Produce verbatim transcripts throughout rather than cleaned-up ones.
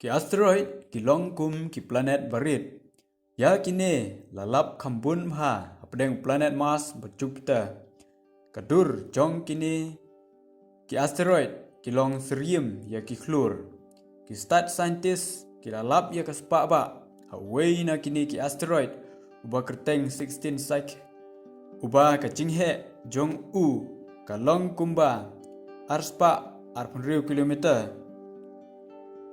Ki asteroid ki long kum ki planet barit. Ïa kine la lap kham bun bha hapdeng planet Mars bad Jupiter. Ka dur jong kine ki asteroid ki long syriem ïa ki khlur. Ki stad scientist ki la lap ïa ka spah bah ha uwei na kine ki asteroid uba kyrteng sixteen Psyche, uba ka jingheh jong u ka long kumba arspah arphew hynriew kilometer.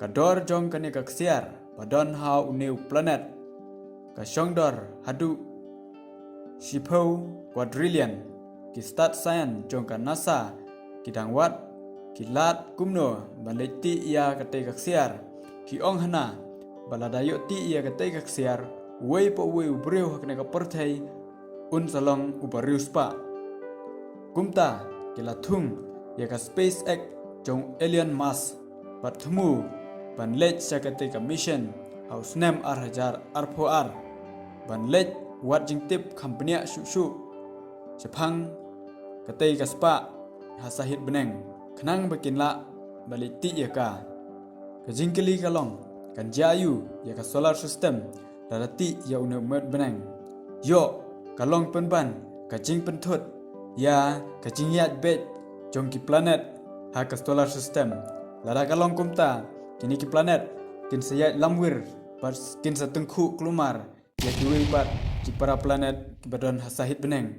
Ka dor jong kane ka ksiar ba don ha une u planet ka shongdor haduh shiphew quadrillion. Ki stad science jong ka NASA ki dang wad ki lad kumno ban leit tih ïa katei ka ksiar. Ki ong hana ba lada ïoh tih ïa katei ka ksiar, uwei pa uwei u briew ha kane ka pyrthei un sa long uba riewspah. Kumta ki la thung ïa ka SpaceX jong Elon Musk bad thmu ban leit sha katei ka mission ha u snem ar hajar arphew ar, ban leit wad jingtip kham bniah shuh shuh shaphang katei ka spah ha sahit bneng, khnang ba kin lah ban leit tih ïa ka. Ka jingkylli ka long, kan jia aïu ïa ka solar system lada tih ïa une u met bneng? Ïoh, ka long pynban ka jingpynthut ïa ka jingïaid beit jong ki planet ha ka solar system. Lada ka long kumta, kine ki planet kin sa ïaid lamwir bad kin sa tyngkhuh kulmar ïa kiwei pat ki para planet kiba don ha sahit bneng.